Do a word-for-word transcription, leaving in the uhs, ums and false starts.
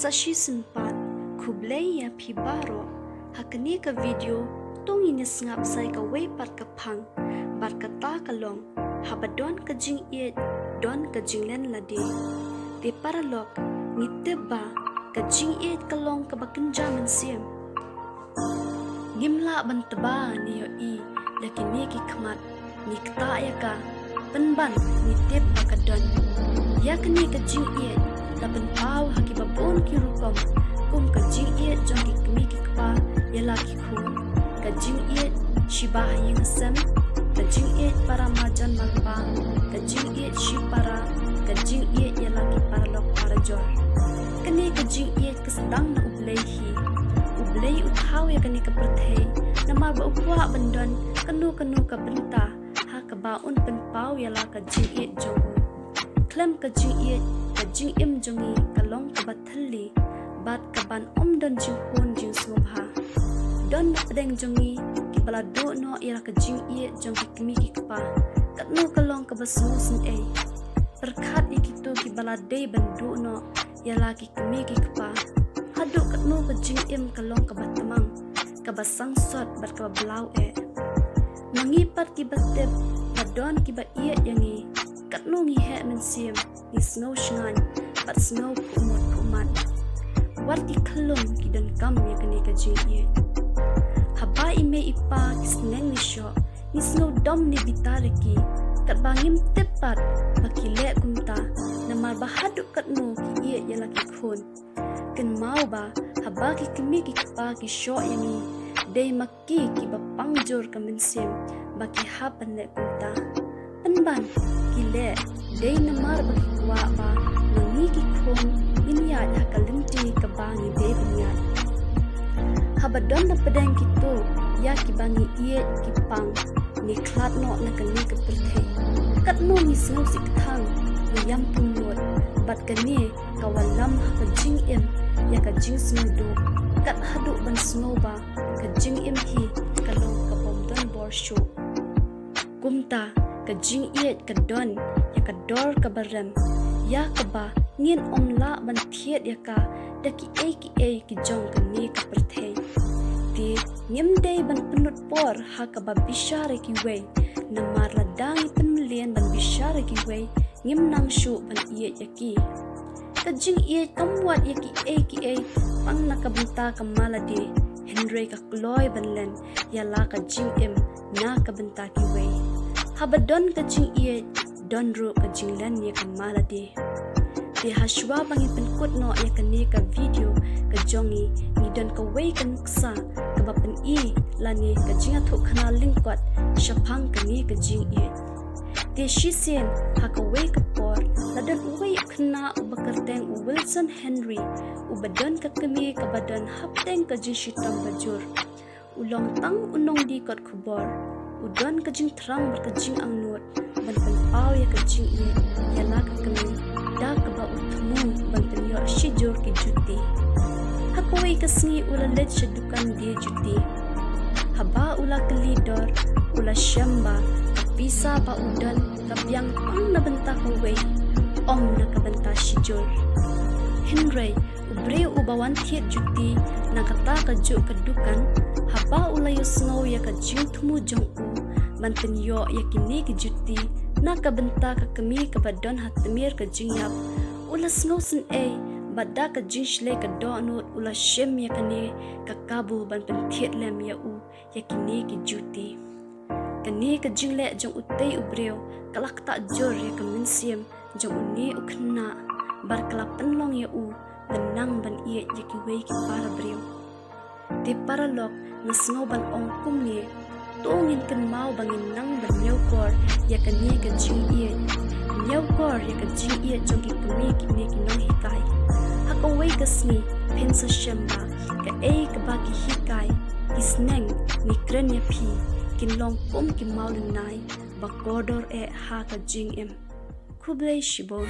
Shisien pat, khublei ïa phi baroh. Ha kane ka video, to ngin ïa sngap sa ïa kawei pat ka phang, bad kata ka long, haba don ka jingïeit, don ka jinglen lade. Te paralok, ngi tip ba ka jingïeit ka long kaba kynja mynsiem. Ngim lah ban tba ne ïohi da kine ki khmat, ngi ktah ïa ka, pynban ngi tip ba ka don. Ïa kane ka jingïeit la pynpaw ha kiba bun ki rukom, kum ka jingïeit jong ki kmie ki kpa ïa la ki khun, ka jingïeit shiba ha ïing ha sem, ka jingïeit para marjan marpa, ka jingïeit shipara, ka jingïeit ïa la ki paralok parajor. Kane ka jingïeit ka sdang na U Blei hi. U Blei u thaw ïa kane ka pyrthei namar ba u kwah ban don kano kano ka bynta ha kaba un pynpaw ïa la ka jingïeit jong u. Khlem ka jingïeit, ka jingim jong ngi ka long kaba thylli bad kaban ym don jinghun jingsngewbha. Don na pdeng jong ngi kiba la duh noh ïa la ka jingïeit jong ki kmie ki kpa. Katno ka long kaba sngewsynei. Pyrkhat ïa kito kiba la dei ban duh noh ïa la ki kmie ki kpa. Haduh katno ka jingim ka long kaba tmang, kaba sangsot bad kaba blau eh. Ma ngi pat kiba tip ba don kiba ïeit ïa ngi, katno ngi heh mynsiem, ngi sngew shngaiñ bad sngew khuhmut khuhman. Wat ki khyllung ki donkam ïa kane ka jingïeit. Haba i mei i pa ki sneng ne shoh, ngi sngew dom ne bitar ïa ki, katba ngim tip pat ba ki leh kumta, namar ba haduh katno ki ïeit ïa la ki khun. Kynmaw ba haba ki kmie ki kpa ki shoh ïa ngi, dei ma ki kiba pang jur ka mynsiem ba ki hap ban leh kumta. Pynban ki leh dei namar ba ki kwah ba ma ngi ki khun ngin ïaid ha ka lynti kaba ngi dei ban ïaid. Haba don na pdeng kito ïa kiba ngi ïeit ki pang, ngi khlad noh na kane ka pyrthei. Katno ngi sngewsih kthang, ngi ïam pynlut, bad kane ka wallam ha ka jingim ïa ka jingsngewduh, kat haduh ban sngew ba ka jingim hi ka long kabym don bor shuh. Kumta ka jingïeit ka don ïa ka dor kaba rem, ïa kaba ngin ym lah ban thied ïa ka da kiei kiei ki jong kane ka pyrthei. Te ngim dei ban pynlut por ha kaba bishar ïa kiwei, namar lada ngi pynmlien ban bishar ïa kiwei, ngim nang shuh ban ïeit ïa ki. Ka jingïeit kam wad ïa kiei kiei tang na ka bynta ka ma lade, hynrei ka kloi ban len ïa la ka jingim na ka bynta kiwei. Haba don ka jingïeit, don ruh ka jinglen ïa ka ma lade. Te hashwa ba ngin pynkut noh ïa kane ka video ka jong ngi, ngi don kawei ka nuksa kaba pyni lane ka jingïathuhkhana lyngkot shaphang kane ka jingïeit. Te shisien ha kawei ka por, la don uwei u khynnah uba kyrteng u Wilson Henry, uba don ka kmie kaba don hapdeng ka jingshitom bajur. U long tang u nongdie kot khubor. U don ka jingthrang bad ka jingangnud ban pynpaw ïa ka jingïeit ïa la ka kmie, da kaba u thmu ban pynïoh shijur ki juti. Ha kawei ka sngi u la leit sha dukan die juti. Haba u la kylli dor, u la shem ba ka pisa ba u don ka biang tang na bynta kawei, ym na ka bynta shijur. Hynrei u briew uba wan thied juti na kata kajuh ka dukan, haba u la ïohsngew ïa ka jingthmu jong u ban pynïoh ïa kine ki juti na ka bynta ka kmie kaba don ha tmier ka jingïap, u la sngewsynei bad da ka jingshlei ka dohnud u la shim ïa kane ka kabu ban pynthied lem ïa u ïa kine ki juti. Kane ka jingleh jong utei u briew ka la ktah jur ïa ka mynsiem jong une u khynnah, bad ka la pynlong ïa u ban nang ban ïeit ïa kiwei ki para briew. Te paralok, nga sngew ban ong kumne, to ngin kynmaw ba ngin nang ban ñiewkor ïa kane ka jingïeit. Ñiewkor ïa ka jingïeit jong ki kmie kine ki nonghikai. Ha kawei ka sngi phin sa shem ba kaei kaba ki hikai, ki sneng ne kren ïa phi, kin long kum ki mawlynnai ba kordor eh ha ka jingim. Khublei shibun.